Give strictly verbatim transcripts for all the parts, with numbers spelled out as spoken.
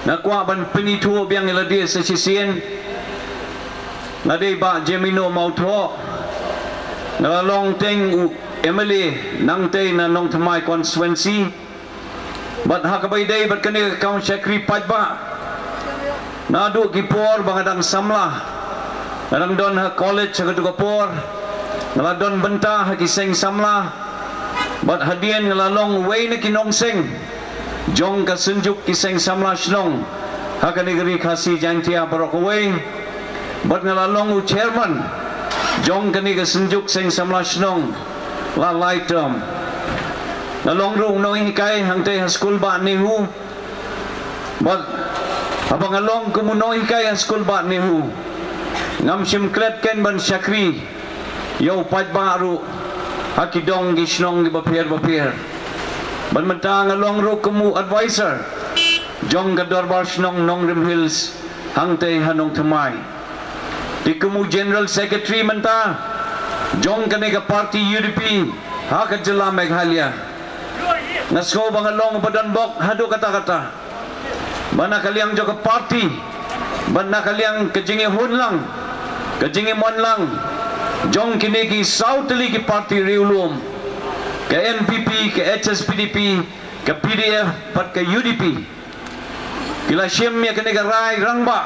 Nga kwah ban pynithuh biang ïa lade sa shisien. Nga dei Bah Jemino Mawthoh. Nga la long teng u M L A nangtei na Nongthymmai constituency. Bad ha kaba ïadei bad kane ka kam shakri paidbah, naduh ki por ba nga dang samla, nga dang don ha college ha kato ka por, nga la don bynta ha ki seng samla. Bad hadien nga la long uwei na ki nongseng jong ka Synjuk ki Seng Samla Shnong ha kane ka Ri Khasi Jaiñtia baroh kawei. Bad nga la long u chairman jong kane ka Synjuk Seng Samla Shnong la lai term. Nga long ruh u nonghikai hangtei ha skul Bah NEHU. Bad haba nga long kum u nonghikai ha skul Bah NEHU, ngam shym klet keiñ ban shakri ïa u paidbah ruh ha ki dong ki shnong kiba pher ba pher. Bad mynta nga long ruh kum u advisor jong ka Dorbar Shnong Nongrim Hills hangtei ha Nongthymmai. Te kum u general secretary mynta jong kane ka party U D P ha ka jylla Meghalaya, nga sngew ba nga long ba don bok haduh katta katta. Ba na ka liang jong ka party, ba na ka liang ka jingïahun lang, ka jingïamon lang jong kine ki saw tylli ki party riewlum, ka N P P, ka H S P D P, ka P D F bad ka U D P, ki la shim ïa kane ka rai rangbah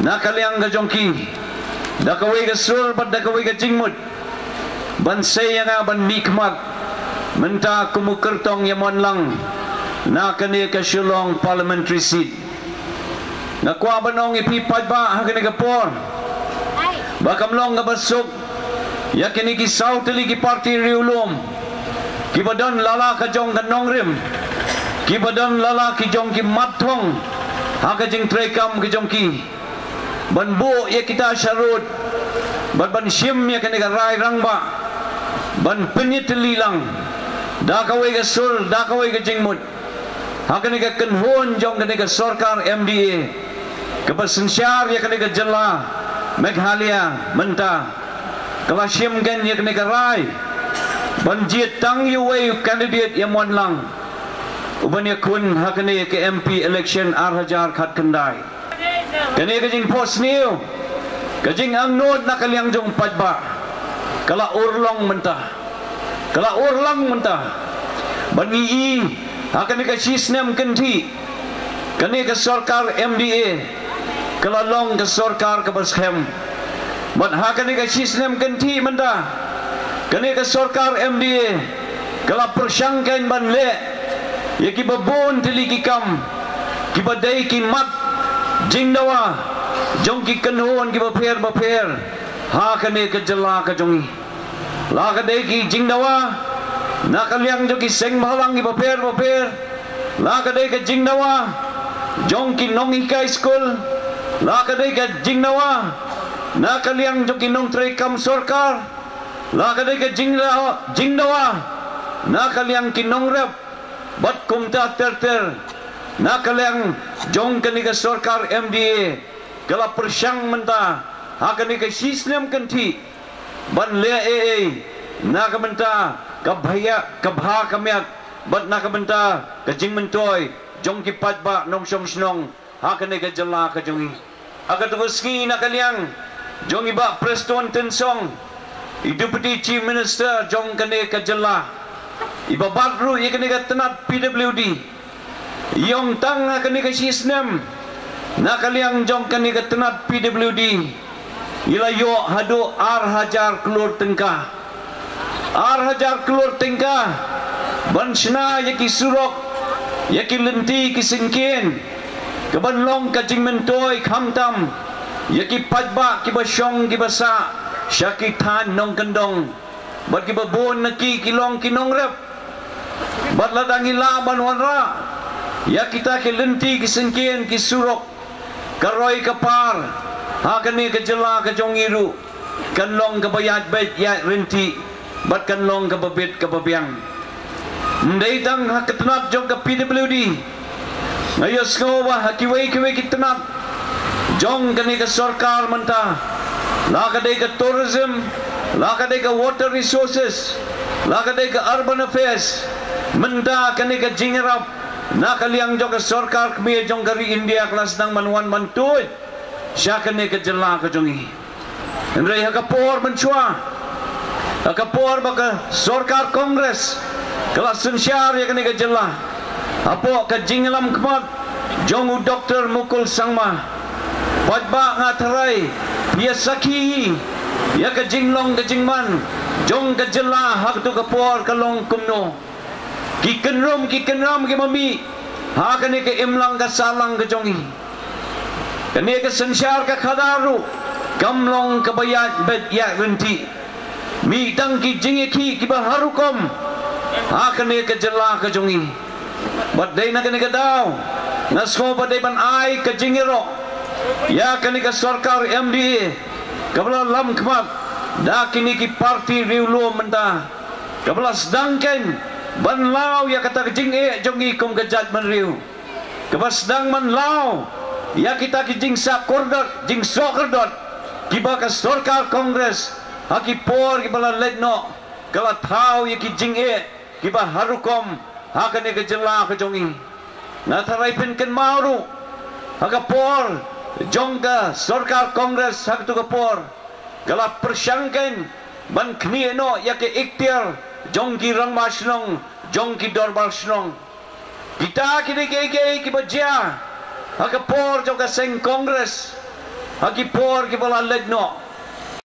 na ka liang ka jong ki da kawei ka sur bad da kawei ka jingmut ban sei ïa nga ban mihkhmat mynta kum u kyrtong ïamon lang na kane ka Shillong parliamentary seat. Nga kwah ban ong ïa phi paidbah ha kane ka por ba kam long kaba suk ïa kine ki saw tylli ki party riewlum kiba don la la ka jong ka nongrim, kiba don la la ki jong ki mat thong ha ka jingtreikam ka jong ki ban buh ïa kita sharud bad ban shim ïa kane ka rai rangbah ban pynïatylli lang da kawei ka sur, da kawei ka jingmut ha kane ka kynhun jong kane ka sorkar M D A kaba synshar ïa kane ka jylla Meghalaya mynta. Ka la shim keiñ ïa kane ka rai ban jied tang ïa uwei u candidate ïamon lang uban ïakhun ha kane ka M P election ar hajar khatkhyndai. Kane ka jingphohsniew, ka jingangnud na ka liang jong paidbah ka la urlong mynta, ka la urlong mynta. Bad ngi i ha kane ka shisnem kynthih, kane ka sorkar M D A ka la long ka sorkar kaba skhem. Bad ha kane ka shisnem kynthih mynta, kane ka sorkar M D A ka la pyrshang keiñ ban leh ïa kiba bun tylli ki kam kiba dei ki mat jingdawa jong ki kynhun kiba pher ba pher ha kane ka jylla ka jong ngi. La ka dei ki jingdawa na ka liang jong ki seng bhalang kiba pher ba pher, la ka dei ka jingdawa jong ki nonghikai skul, la ka dei ka jingdawa na ka liang jong ki nongtreikam sorkar, la ka dei ka jingdawa, jingdawa na ka liang ki nongrep bad kumta ter ter. Na ka liang jong kane ka sorkar M D A ka la pyrshang mynta ha kane ka shisnem kynthih ban leh ei ei na ka bynta ka bha, ka bha ka miat bad na ka bynta ka jingmyntoi jong ki paidbah nongshong shnong ha kane ka jylla ka jong ngi. Ha kato ka sngi na ka liang jong i Bah Prestone Tynsong, i Deputy Chief Minister jong kane ka jylla, iba bat ruh ïa kane ka tnat P W D, i ong tang ha kane ka shisnem na ka liang jong kane ka tnat P W D i la ïoh haduh ar hajar klur tyngka. Ar hajar klur tyngka ban shna ïa ki surok, ïa ki lynti ki syngkien, ka ban long ka jingmyntoi khamtam ïa ki paidbah kiba shong kiba sah sha ki thaiñ nongkyndong bad kiba bun na ki ki long ki nongrep. Bad lada ngi lah ban wanrah ïa kita ki lynti ki syngkien ki surok, ka roi ka par ha kane ka jylla ka jong ngi ruh kan long kaba ïaid beit ïaid rynti bad kan long kaba bit kaba biang. Ym dei tang ha ka tnat jong ka P W D, nga ïohsngew ba ha kiwei kiwei ki tnat jong kane ka sorkar mynta, la ka dei ka tourism, la ka dei ka water resources, la ka dei ka urban affairs, mynta kane ka jingïarap Na ka liang jong ka sorkar kmie jong ka ri India ka la sdang ban wan ban tuid sha kane ka jylla ka jong i. Hynrei ha ka por mynshuwa, ha ka por ba ka sorkar Congress ka la synshar ïa kane ka jylla, hapoh ka jingïalam khmat jong u Doktor Mukul Sangma, paidbah, nga tharai phi ïa sakhi ïa ka jinglong ka jingman jong ka jylla ha kato ka por ka long kumno. Ki kynrum ki kynram ki mami ha kane ka imlang ka sahlang ka jong i. Kane ka synshar ka khadar ruh kam long kaba ïaid beit ïaid ryntih. Mih tang ki jingïakhih kiba har rukom ha kane ka jylla ka jong i. Bad dei na kane ka daw nga sngew ba dei ban ai ka jingïaroh ïa kane ka sorkar M D A kaba la lam khmat da kine ki parti riewlum mynta, kaba la sdang kein ban law ïa kata ka jingeh jong i kum ka jaitbynriew, kaba sdang ban law ïa kita ki jingsah kordot, jingsoh kordot kiba ka sorkar Congress ha ki por kiba la leit noh ka la thaw ïa ki jingeh kiba har rukom ha kane ka jylla ka jong i. Nga tharai phin kynmaw ruh ha ka por jong ka sorkar Congress ha kato ka por ka la pyrshang kein ban khnieh noh ïa ka ikhtiar jong ki rangbah shnong, jong ki dorbar shnong. Kita ki dei kiei kiei kiba jia ha ka por jong ka seng Congress ha ki por kiba la leit noh.